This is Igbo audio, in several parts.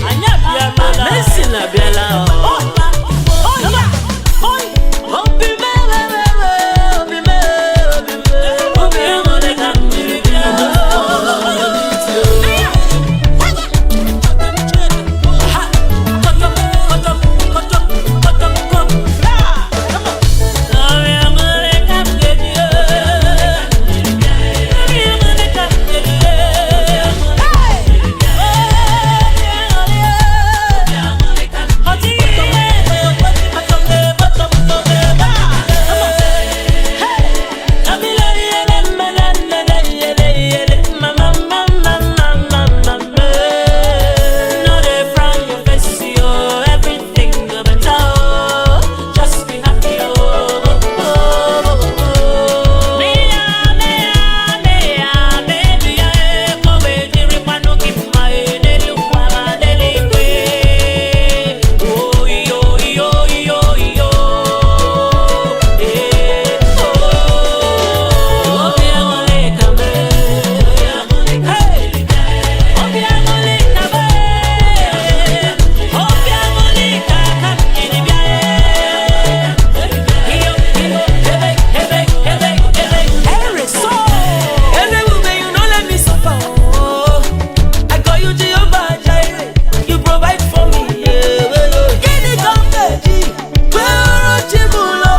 Anyị abịala. Messi na-abịala. Obi mewewewe, obi mewe, obi mewe, obi aṅụrị ka m jiri bịa. Obi aṅụrị ka m ga-eji, obi aṅụrị ka m ga-eji. Just be happy, oh, oh, oh, oh. Every you no let me suffer. Oh. I call you Jehovah Jireh. You provide for me. Yeah, yeah, yeah. Gịnị ka m ga-eji wee rụọ chi m ụlọ?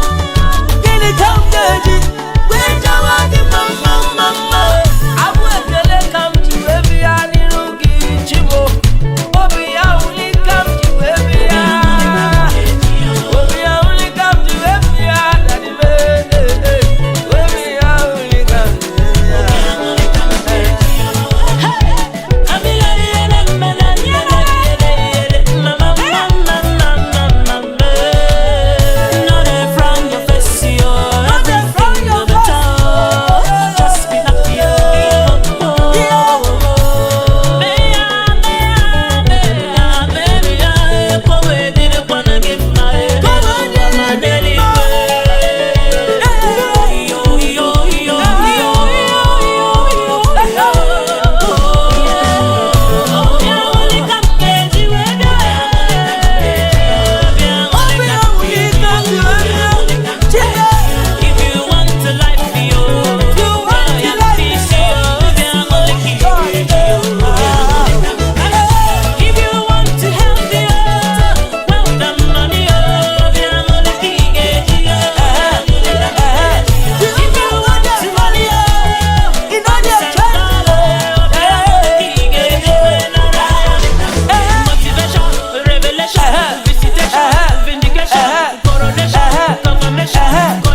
Gịnị ka m ga-eji wee jawa gị mma mma mma mma? Abụ ekele ka m ji wee bịa n'iru gị chi m. Obi aṅụrị ka m ji wee bịa. Obi aṅụrị ka m ji wee bịa. Daddy m, eh, eh, eh. Obi aṅụrị ka m ji wee bịa. If you want to life, yo, If you want to help you, wealth and money, If you want to money, Motivation, revelation, visitation, vindication, coronation, confirmation.